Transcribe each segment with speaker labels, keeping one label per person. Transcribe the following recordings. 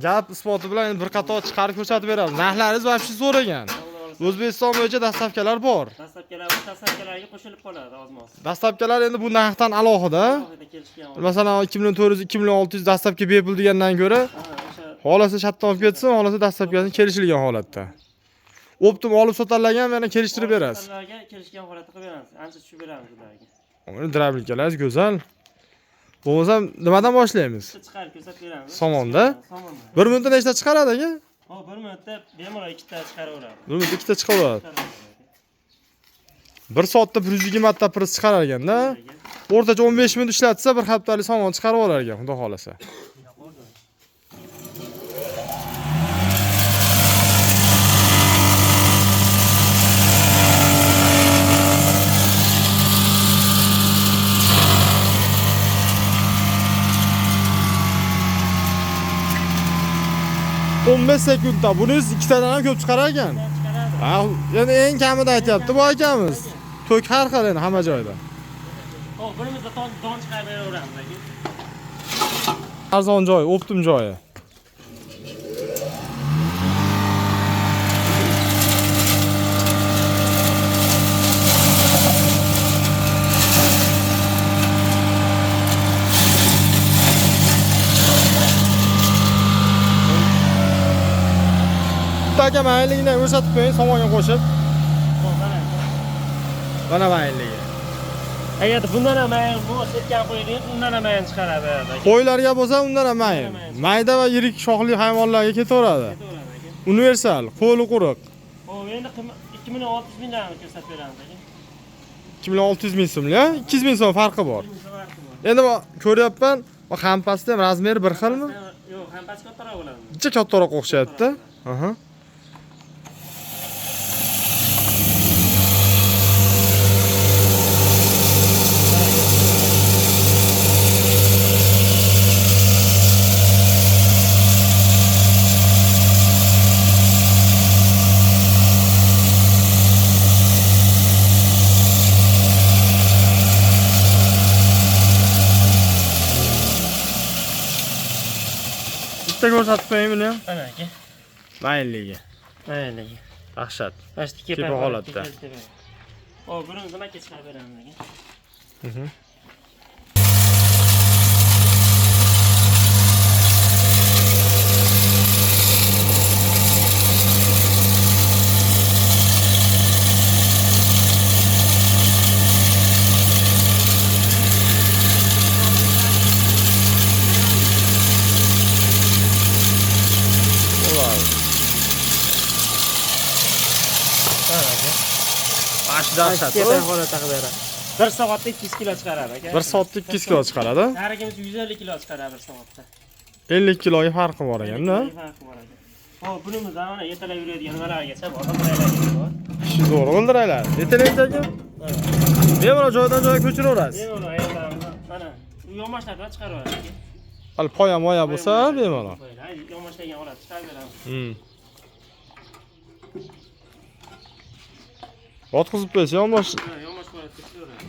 Speaker 1: Gap isboti bilan endi bir qator chiqarib ko'rsatib beramiz. Narxlaringiz вообще zo'r ekan. O'zbekiston bo'yicha dastavkalar bor.
Speaker 2: Dastavkalar, dastavkalarga qo'shilib qoladi ozmoz.
Speaker 1: Dastavkalar endi bu narxdan alohida.
Speaker 2: Alohida kelishgan.
Speaker 1: Masalan, 2 million 400, 2 million 600 dastavka bepul degandan ko'ra,
Speaker 2: o'sha
Speaker 1: xohlasa shartdan olib ketsin, xohlasa dastavkasini kelishilgan holatda. Optim olib sotarlarga ham yana kelishtirib berasiz.
Speaker 2: Sotarlarga kelishgan holatda qilib beramiz. Ancha tushib beramiz ularga.
Speaker 1: Uni drablikalaringiz go'zal. Bo'lmasam nimadan boshlaymiz?
Speaker 2: Chiqarib ko'rsatib beramiz.
Speaker 1: Somonda?
Speaker 2: Somonda.
Speaker 1: Bir minutda nechta chiqaradi aka?
Speaker 2: Hop, bir minutda bemalol ikkita chiqaraveradi.
Speaker 1: Bir minutda ikkita chiqaveradi. Bir soatda 120 ta piriz chiqarar ekanda. O'rtacha 15 minut ishlatsa bir haftalik somon chiqarib olar ekan, xudo xolasa. ...15 sekundda buningiz ikkitadan ham ko'p chiqarar ekan. Ha, endi eng kamida aytyapti bu akamiz. Tok har xil endi hamma joyda.
Speaker 2: Hop, birimizda don chiqarib beraveramiz aka.
Speaker 1: Arzon joy, optim joyi. Bitta aka mayinligini ham ko'rsatib qo'ying, somonga qo'shib. Mana mayinligi.
Speaker 2: Agar bundan ham mayin bu setkani qo'ydik, undan ham mayin chiqaradi.
Speaker 1: Qo'ylarga bo'lsa undan ham mayin. Mayda va yirik shoxli hayvonlarga ketaveradi. Universal, qo'li quruq.
Speaker 2: Xo'p, endi 2 million 600 mingdan ko'rsatib beramiz aka.
Speaker 1: 2 million 600 ming so'mli, 200 ming so'm farqi bor. Endi ko'ryapman, hampasida ham razmeri bir xilmi?
Speaker 2: Yo'q, hampasi kattaroq bo'ladi.
Speaker 1: Bitta kattaroq o'xshayapti. Aha. Bitta ko'rsatib qo'ying buni ham.
Speaker 2: Mana aka.
Speaker 1: Mayinligi.
Speaker 2: Mayinligi.
Speaker 1: Dahshat.
Speaker 2: Mana shu
Speaker 1: kepa holatda.
Speaker 2: Xo'p, buni nimaga chiqarib beramiz aka?
Speaker 1: Dahshat.
Speaker 2: Holatda qilib beradi. 1 soatda 200 kilo chiqaradi aka.
Speaker 1: 1 soatda 200 kilo chiqaradi.
Speaker 2: Narigimiz 150 kilo chiqaradi 1 soatda.
Speaker 1: 50 kiloga farqi bor ekanda.
Speaker 2: Farqi bor aka. Xo'p, bunimiz mana yetalab yuradigan nimalargacha bor, g'ildiraylargacha bor.
Speaker 1: Shu zo'r g'ildiraylar. Yetalaysiz aka? Bemalol joydan joyga ko'chiraverasiz.
Speaker 2: Bemalol aytamiz. Mana yonboshlardan chiqaraveradi aka.
Speaker 1: Hali poya moya bo'lsa bemalol.
Speaker 2: Yonboshlagan holat chiqarib beramiz.
Speaker 1: Yotqizib qo'ysa yonbosh.
Speaker 2: Yonbosh holatda chiqaraveradi.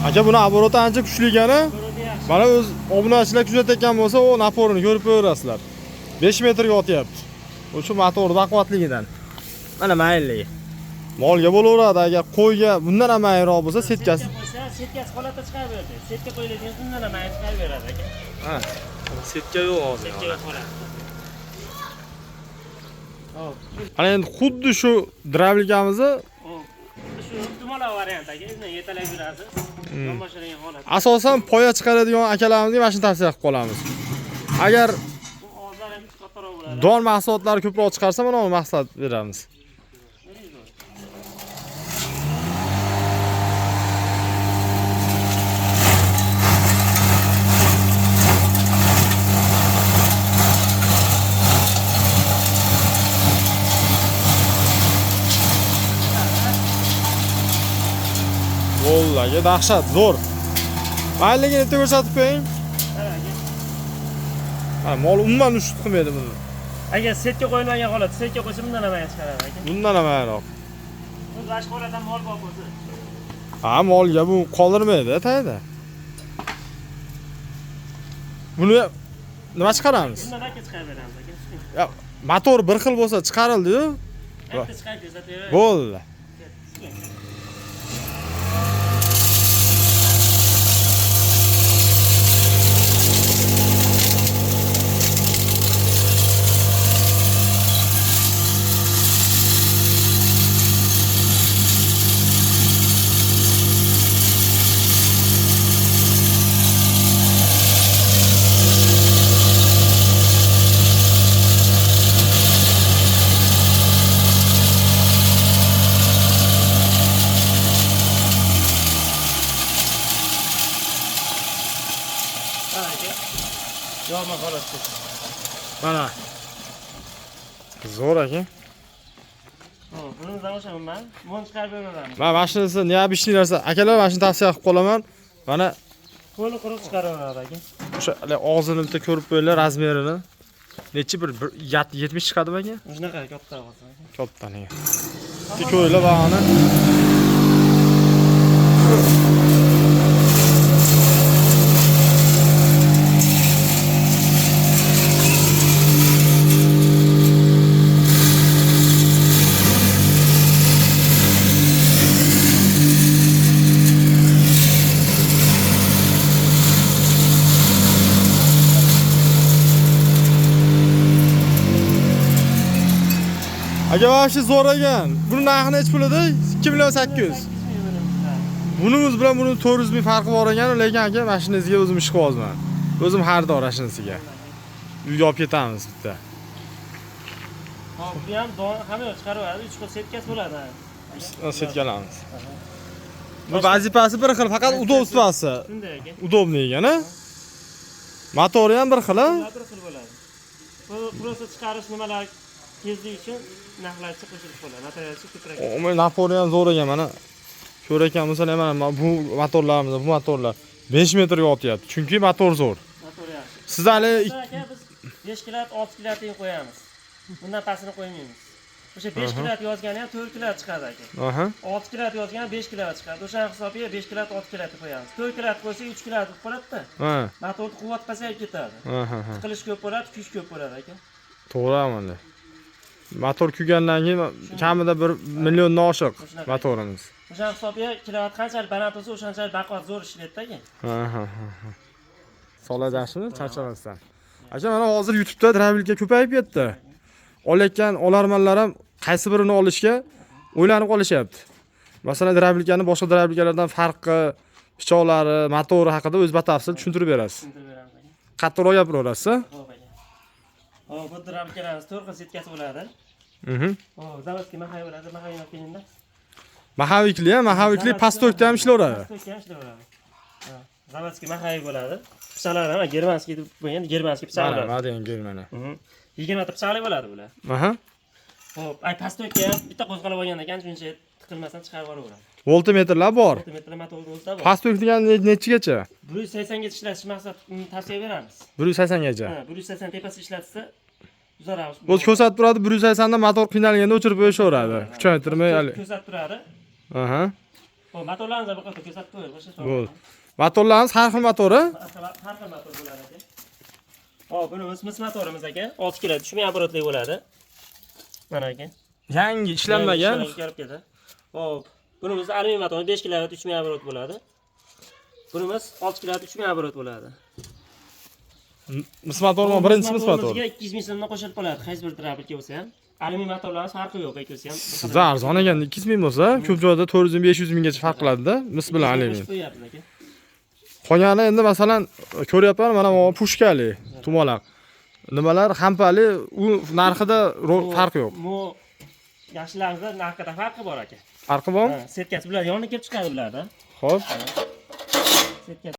Speaker 1: Aka buni aboroti ancha kuchli ekani. Mana o'z obunachilar kuzatayotgan bo'lsa, o naporini ko'rib qo'yaverasizlar. 5 metrga otyapti. O'sha motor baquvvatligidan. Mana mayinligi. Molga bo'laveradi, agar qo'yga bundan ham mayinroq bo'lsa, setkasi
Speaker 2: qo'ysa, setkasi holatda chiqarib beradi. Setka qo'yiladigan undan ham mayin chiqarib beradi aka.
Speaker 1: Ha. Setka yo'q hozir.
Speaker 2: Setka yo'q holatda.
Speaker 1: Ana endi xuddi shu drablikamizni
Speaker 2: shu dumaloq variant aka, endi yetalab yurasiz. Yonboshlagan holat.
Speaker 1: Asosan poya chiqaradigan akalarimizga mana shuni tavsiya qilib qolamiz. Agar don mahsulotlari ko'proq chiqarsa, mana bu mahsulot beramiz. Bo'ldi aka, dahshat, zo'r. Mayligini bitta ko'rsatib qo'ying.
Speaker 2: Ha, aka.
Speaker 1: Ha, mol umuman ushut qilmaydi buni.
Speaker 2: Agar setka qo'yilmagan holat, setka qo'ysa bundan ham chiqaradi aka.
Speaker 1: Bundan ham ayroq.
Speaker 2: Bu boshqa holatdan mol bor o'zi.
Speaker 1: Ha, molga bu qoldirmaydi tayda. Buni nima chiqaramiz?
Speaker 2: Bundan aka chiqarib beramiz aka.
Speaker 1: Ya, motor bir xil bo'lsa chiqarildi-yu.
Speaker 2: Bitta chiqarib ko'rsatib beraman.
Speaker 1: Bo'ldi.
Speaker 2: Ha aka. Yorma holatda.
Speaker 1: Mana. Zo'r aka.
Speaker 2: Hop, buni o'sha man. Buni chiqarib beraman.
Speaker 1: Mana mashinasi необычный narsa. Akalar, mana shuni tavsiya qilib qolaman. Mana
Speaker 2: Qo'li quruq chiqaraveradi aka.
Speaker 1: o'sha hali og'zini bitta ko'rib qo'yinglar, razmerini. Nechi bir 70 chiqadimi aka?
Speaker 2: Shunaqa katta bo'lsa aka.
Speaker 1: Kattani. Bitta ko'ringlar bag'ani. Aka, вообще zo'r ekan. Buni narxi nechi pul edi? 2 million 800. Bunimiz bilan buni 400 ming farqi bor ekan, lekin aka mashinangizga o'zim ish qilyapman. O'zim xaridor mashinasiga. Uyga olib ketamiz bitta.
Speaker 2: Hop, bu ham don hamma yoq chiqaraveradi. 3 xil setkasi bo'ladi.
Speaker 1: Setkalamiz. Bu vazifasi bir xil, faqat удобство si.
Speaker 2: Shunday aka.
Speaker 1: Удобный ekan, a? Motori ham bir xil, a?
Speaker 2: Bular bir xil bo'ladi. Bu просто chiqarish nimalar tezlik uchun narxlarcha qo'shilib qoladi. Materialchi ko'proq.
Speaker 1: Umuman napori ham zo'r ekan mana. Ko'rayotgan bo'lsalar mana bu motorlarimiz, bu motorlar 5 metrga otyapti. Chunki motor zo'r.
Speaker 2: Motor yaxshi.
Speaker 1: Siz hali
Speaker 2: Aka, biz 5 kilovat, 6 kilovat teng qo'yamiz. Bundan pastini qo'ymaymiz. O'sha 5 kilovat yozgani ham 4 kilovat chiqadi aka.
Speaker 1: Aha.
Speaker 2: 6 kilovat yozgani 5 kilovat chiqadi. O'shani hisobiga 5 kilovat, 6 kilovat qo'yamiz. 4 kilovat qo'ysak 3 kilovat bo'lib qoladi-da.
Speaker 1: Ha.
Speaker 2: Motorni quvvat pasayib ketadi.
Speaker 1: Aha. ha.
Speaker 2: Tiqilish ko'p bo'ladi, kuch ko'p bo'ladi aka.
Speaker 1: To'g'ri mana. Motor kuygandan keyin kamida 1 milliondan oshiq motorimiz.
Speaker 2: O'shani hisobiga kilovat qanchalik baland bo'lsa, o'shanchalik baquvvat zo'r ishlaydi aka.
Speaker 1: Ha ha ha. Solajashini charchamasdan. Aka, mana hozir YouTube'da drabilka ko'payib ketdi. Olayotgan olarmanlar ham qaysi birini olishga o'ylanib qolishyapti. Masalan, drabilkani boshqa drabilkalardan farqi, pichoqlari, motori haqida o'z batafsil tushuntirib berasiz.
Speaker 2: Tushuntirib beramiz aka.
Speaker 1: Qattiqroq gapiraverasiz.
Speaker 2: Xo'p aka. Hop, bu drabilkalarimiz 4 xil setkasi bo'ladi.
Speaker 1: Mhm.
Speaker 2: Hop, zavodskiy maxay bo'ladi, maxay olib kelingda.
Speaker 1: Mahavikli ham, mahavikli pastokda ham ishlayveradi.
Speaker 2: Pastokda ham ishlayveradi. Ha, zavodskiy maxay bo'ladi. Pichoqlari ham germanskiy deb qo'ygan, germanskiy pichoq
Speaker 1: Mana,
Speaker 2: bo'ladi.
Speaker 1: mana degan ko'r mana.
Speaker 2: 20 ta pichoqli bo'ladi bular.
Speaker 1: Aha.
Speaker 2: Hop, ay pastokka ham bitta qo'zg'alab olgan ekan, shuncha tiqilmasdan chiqarib yuboraveradi.
Speaker 1: Voltmetrlar bor.
Speaker 2: Voltmetrlar motorni o'zida bor.
Speaker 1: Pastok degan nechigacha?
Speaker 2: 180 gacha ishlatish maqsad tavsiya beramiz.
Speaker 1: 180 gacha.
Speaker 2: Ha, 180 tepasida ishlatsa tuzaramiz.
Speaker 1: O'zi ko'rsatib turadi, 180 da motor qiynalganda o'chirib qo'yishaveradi. Kuchaytirmay hali.
Speaker 2: Ko'rsatib turadi.
Speaker 1: Aha.
Speaker 2: Hop, motorlarimizni bir qator ko'rsatib qo'ying, o'sha
Speaker 1: Bo'ldi. Motorlarimiz har xil motori.
Speaker 2: Har xil motor bo'ladi aka. Hop, bunimiz mis motorimiz aka. 6 kilo 3000 оборот li bo'ladi. Mana aka.
Speaker 1: Yangi ishlanmagan.
Speaker 2: Kelib ketadi. Hop, bunimiz alyumin motori 5 kilovat 3000 оборот bo'ladi. Bunimiz 6 kilovat 3000 оборот bo'ladi.
Speaker 1: Mis motormi? Birinchisi mis motor.
Speaker 2: Motorimizga 200 ming so'mdan qo'shilib qoladi. Qaysi bir drabilka bo'lsa ham. Alyumin motorlarimiz farqi yo'q, ikkovsi ham.
Speaker 1: Sizda arzon ekan, 200 ming bo'lsa, ko'p joyda 400 ming, 500 minggacha farq qiladi-da, mis bilan alyumin.
Speaker 2: Qo'shib qo'yapmiz aka.
Speaker 1: Qolgani endi masalan ko'ryapman, mana bu pushkali, tumaloq. Nimalar hampali, u narxida farq yo'q.
Speaker 2: Bu yaxshilarimizda narxida farqi bor aka.
Speaker 1: Farqi bormi?
Speaker 2: Ha, setkasi bular yoniga kelib chiqadi bularda.
Speaker 1: Xo'p.
Speaker 2: Setkasi